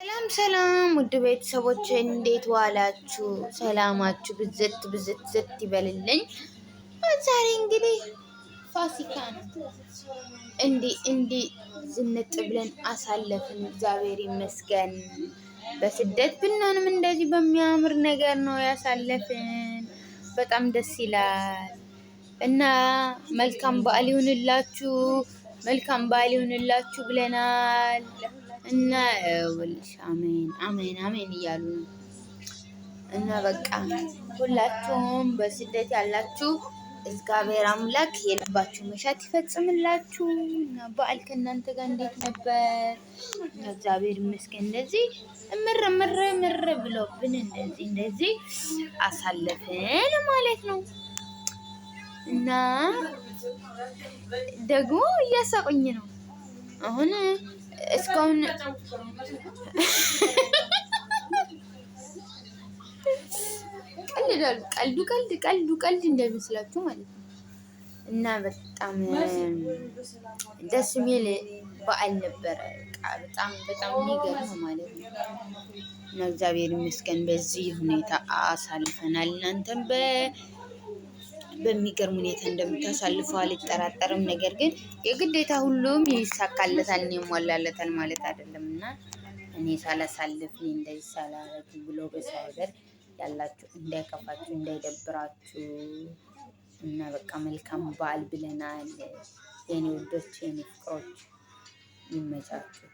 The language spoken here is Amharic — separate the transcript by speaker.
Speaker 1: ሰላም ሰላም፣ ውድ ቤተሰቦች እንዴት ዋላችሁ? ሰላማችሁ ብዝት ብዝት ዝት ይበልልኝ። ዛሬ እንግዲህ ፋሲካ ነው። እንዲህ እንዲህ ዝንጥ ብለን አሳለፍን። እግዚአብሔር ይመስገን። በስደት ብንሆንም እንደዚህ በሚያምር ነገር ነው ያሳለፍን። በጣም ደስ ይላል እና መልካም በዓል ይሁንላችሁ፣ መልካም በዓል ይሁንላችሁ ብለናል። እና ወልሽ አሜን አሜን አሜን እያሉ ነው። እና በቃ ሁላችሁም በስደት ያላችሁ እግዚአብሔር አምላክ የልባችሁ መሻት ይፈጽምላችሁ። እና በዓል ከእናንተ ጋር እንዴት ነበር? እግዚአብሔር ይመስገን እንደዚህ ምር ምር ምር ብሎብን እንደዚህ እንደዚህ አሳለፍን ማለት ነው። እና ደግሞ እያሳቁኝ ነው አሁን እስካሁን ቀልዳሉ። ቀልዱ ቀልድ ቀልዱ ቀልድ እንዳይመስላችሁ ማለት ነው። እና በጣም ደስ የሚል በዓል ነበረ። በጣም በጣም የሚገርም ማለት ነው። እና እግዚአብሔር ይመስገን በዚህ ሁኔታ አሳልፈናል። እናንተም በሚገርም ሁኔታ እንደምታሳልፈው አልጠራጠርም። ነገር ግን የግዴታ ሁሉም ይሳካለታል ይሟላለታል ማለት አይደለም እና እኔ ሳላሳልፍ እኔ እንደዚህ ሳላረግ ብሎ በሰው ሀገር ያላችሁ እንዳይከፋችሁ፣ እንዳይደብራችሁ እና በቃ መልካም በዓል ብለናል። የኔ ውዶች፣ የኔ ፍቅሮች ይመቻችሁ።